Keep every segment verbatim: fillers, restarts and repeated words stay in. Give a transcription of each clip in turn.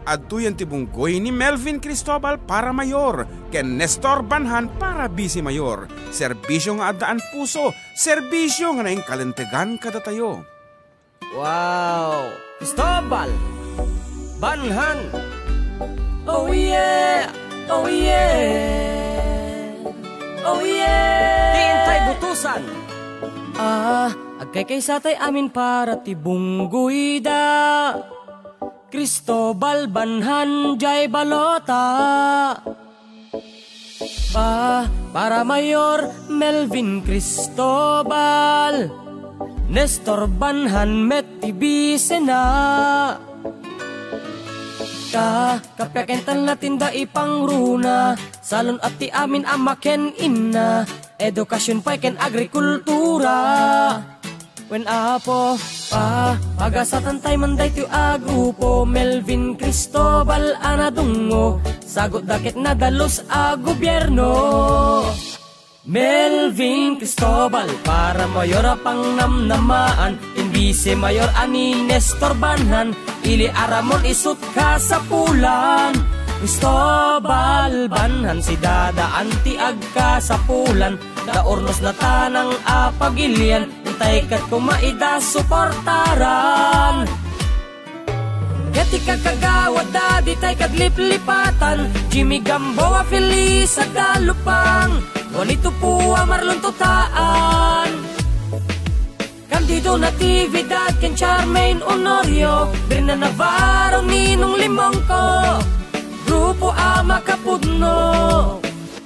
Adtoyen ti bunggoy ni Melvin Cristobal para mayor ken Nestor Banhan para vice mayor. Serbisyo nga addaan puso, serbisyo nga naingkalintegan kadatayo. Wow! Cristobal! Banhan! Oh yeah! Oh yeah! Oh yeah! Ti intay butusan! Ah, agkaykaysatay amin para ti bunggoyda. Cristobal Banhan jay balota. Pa, para Mayor Melvin Cristobal, Nestor Banhan met ti bisena. Ka, kapiakentan latinda ipangruna, salun at ti amin ama ken inna, edukasyon pay ken agrikultura. Wen Apo, pa, pagasatan tay man daytoy a grupo, Melvin Cristobal a nadungngo, sagut da ket nadalus a gobierno. Melvin Cristobal, para mayor a pangnamnamaan, ken vice mayor a ni Nestor Banhan, ili a Ramon isut kasapulan. Cristobal Banhan, sidadaan ti agkasapulan, da urnos na tanang a pagilian, intay ket koma ida suportaran. Ket ti kagkagawad da ditay kadliplipatan, Jimmy Gamboa, Felisa Dalupang, Juanito Pua, Marlon Tutaan, Candido Natividad ken Charmaine Honorio, Brina Navarro, Ninong Limongko, grupo a makapudno.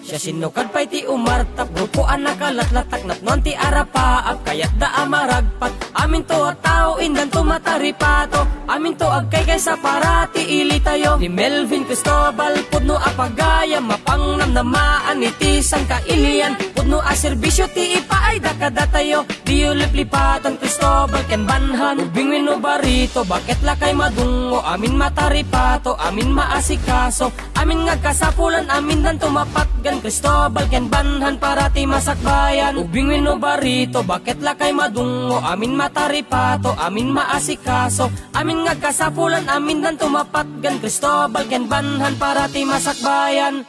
Siasino kad pay ti umartap, grupo a nakalatlatak, napnoan ti arapaap, kayatda a maragpat. Aminto a tao, indanto mataripato, aminto agkaykaysa para ti ilitayo. Ni Melvin Cristobal, pudno a pagayam, mapangnamnamaan iti sangkailian, pudno a serbisyo ti ipaayda kadatayo. Diyo liplipatan, Cristobal ken Banhan, Ubing wenno Barito, baket lakay madungngo, amin mataripato, amin maasikaso, amin nga agkasapulan, amindanto mapatgan, Cristobal ken Banhan para ti masakbayan. Ubing wenno Barito, baket lakay madungngo, amin mataripato, amin maasikaso, amin nga agkasapulan, amindanto mapatgan, Cristobal ken Banhan para ti masakbayan.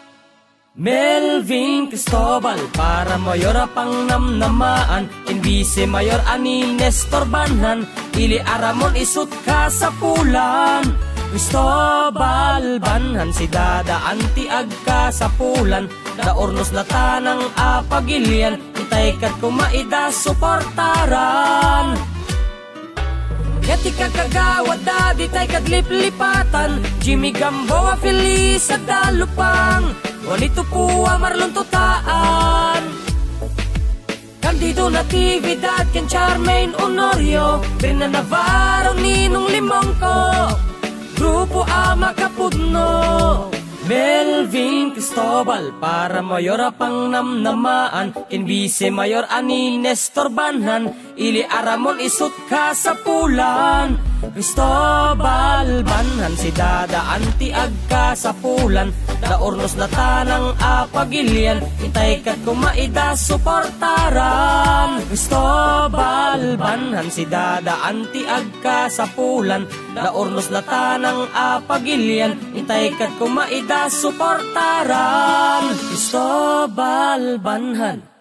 Melvin Cristobal, para mayor a pangnamnamaan, ken vice mayor a ni Nestor Banhan, ili a Ramon isut kasapulan. Cristobal Banhan, sidadaan ti agkasapulan, da urnos na tanang a pagilian, itay ket koma ida suportaran. Ket ti kagkagawad da ditay kadliplipatan, Jimmy Gamboa, Felisa Dalupang, Juanito Pua, Marlon Tutaan, Candido Natividad ken Charmaine Honorio, Brina Navarro, Ninong Limongko, grupo a makapudno. Melvin Cristobal, para mayor a pangnamnamaan, ken vice mayor a ni Nestor Banhan, ili a Ramon isut kasapulan. Cristobal Banhan, sidadaan ti agkasapulan, da urnos na tanang a pagilian, itay ket koma ida suportaran. Cristobal Banhan, sidadaan ti agkasapulan, da urnos na tanang a pagilian, itay ket koma ida suportaran. Cristobal Banhan.